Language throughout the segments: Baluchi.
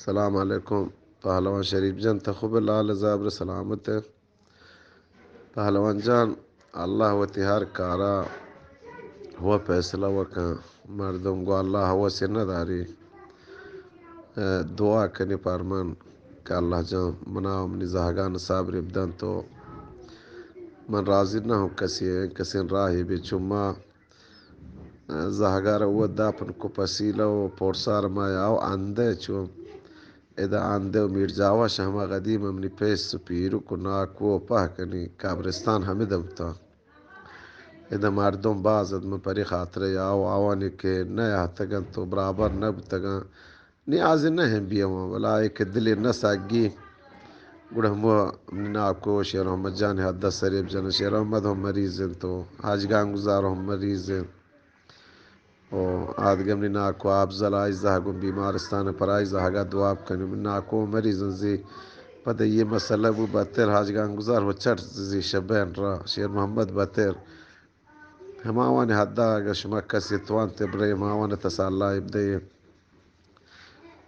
سلام علیکم پہلوان شریف جان، تہ خوب لال زابر سلامت ئے؟ پہلوان جان، اللہ وتی ہر کارا ہو فیصلہ وکن، مردم گو اللہ ہوسے نہ داری۔ اے، دعا کنی پر من کہ اللہ جان منا و منی زہگان صبر بدنت و من راضی نہ ہوں کسی، کسی راہی بی چما زہگار و داپن کو پسیلہ و پورسار ما یاو اندے چو ادا اندے و میرزاوا شہ ہما قدیم منی پیس و پیرک و ناکو و پہ کنی قبرستان ہمے دمتا۔ ادا مردم باز ات، من پری خاطر یاو آوانی کہ نہ یاتگن تو برابر نہ بوتگن، نیاز نہ ہم بیاواں، ولا اے کہ دلے نہ سگی۔ گڑا ہمو منی ناکو شیر محمد جان حد سریب جن، شیر محمد ہم مریض انت و حاج گانگزار ہم مریض انت۔ و آدگہ منی ناکو افضل آئی زہگوں بیمارستان پر آئی زہگا دعا بکنی۔ منی ناکو مریض انت زی پدا یہ مسئلہ بو بتر حاج گانگزار و چٹ زی شبین را شیر محمد بتر۔ ہماوانی حدا اگر شما کسی توانت برے ہماوان تسلا بدے۔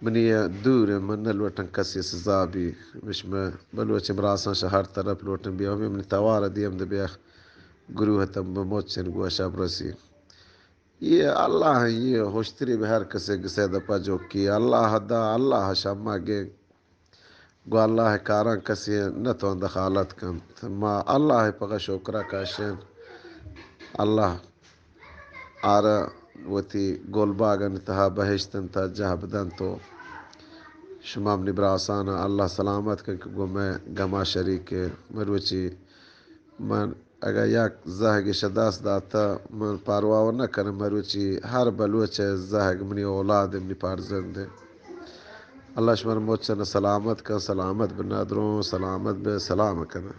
منی دور من نہ لوٹن کسی سزا بی۔ مش میں بلوچ براساں شہ ہر طرف لوٹن بیا، ہمیں منی توار دیم دے بیا گروہ تم بموچن گوشا برسی۔ یہ اللہ ہیں، یہ ہوشتری بہ ہر کسے گسے دپا جو کی اللہ دا، اللہ شما گے گو اللہ کاراں کسی نتوان دخالت کنت۔ ما اللہ پغا شکرہ کاشین۔ اللہ آرا وتی گل باگانی تہا بہشتن تہا جہ بدنت و شما منی براسانا اللہ سلامت کن کہ گو میں گما شریک مروچی من اگہ یک زہگے شہ دست داتہ، من پرواہ نہ کنم، مروچی ہر بلوچ ء زہگ منی اولاد ء، منی فرزند ء۔ اللہ شمار مچن سلامت کن، سلامت بہ ندروں، سلامت بہ سلام کنہ۔